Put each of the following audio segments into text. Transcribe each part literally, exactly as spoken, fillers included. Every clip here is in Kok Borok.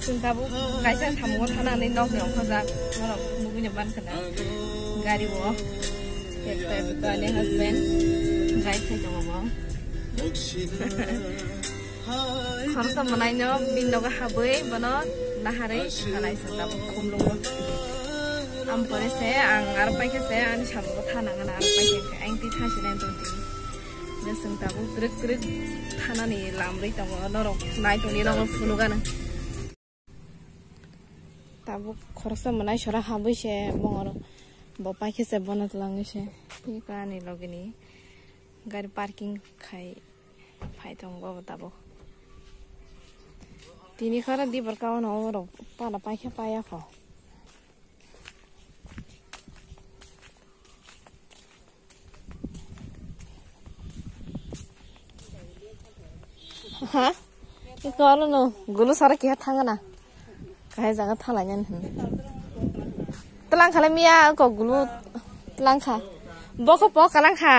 Chwng tabuk kaisa samungo thanani nokni ongkhorjak, norok nugwino mankha na gari o. Ekta, ekta ani husband drive khai tongo bo. Khoroksa mwnaino bini nogo habwi bono naharwi thanai chwng tabuk khumlungo. Am pore se ang aro paikha se ani samungo thanangna aro paikha ang twi thansinai tongdi. Chwng tabuk twrwk twrwk thanani lamrwi tongo, norok nai tongdi, norok phunukgano. Tabuk khoroksa mwnaisora habwi se bongoro bo paikhe se bono twlangwi se ani logini gari parking khai phai tongo bo tabuk. Tini khara dibor kaono oro pala paikhe paya kho. Ha? Iko aro no gulu sara kiha thangana. Kahai jaga thalanya hin. Tlang khala miya ko gulu tlang kha. Boko po kalang kha.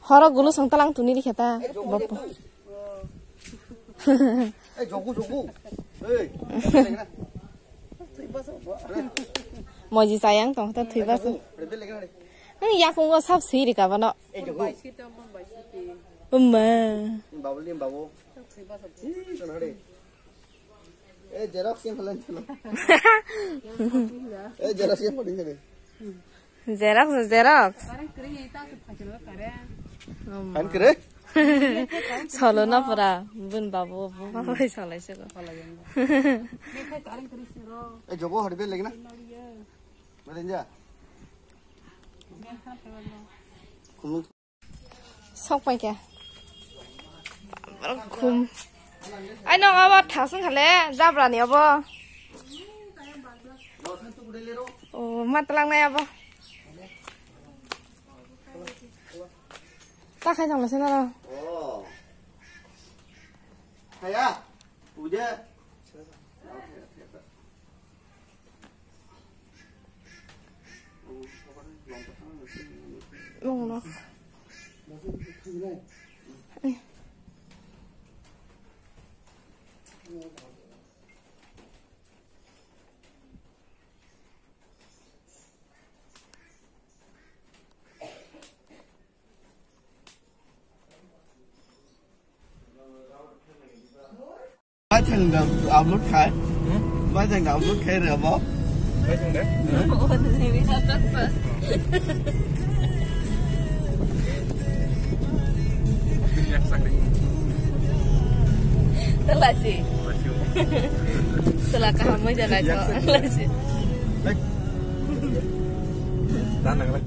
Horo gulu song talang tuni ri kheta. Bapa. Eh, jogu, jogu. Eh. Moji sayang tong ta thui bas. Ang yakungo sab sui ri ka bano. Eh, jogu. Umma. Babu lim babu. Ih, kan hade. Eh, xerox yang kalian chalo. Eh, xerox yang paling kali. Xerox, xerox. Kan kere? Solo na pura bun babu, babu bai solai se ko. Eh, jogo hade bel lagi na. Bel enja. Sok pai khe. Khum. Ai, no, abo thasung khale, jabra ni abo. O, matlang nai abo. Ta khai jang lase na. Haya, ude. Mungno. Baithang da upload khai. Hmm? Baithang da upload khai re abo. Baithang da? Telasi. Telaka hamai jana ko. Telasi. Baik. Tanang lagi.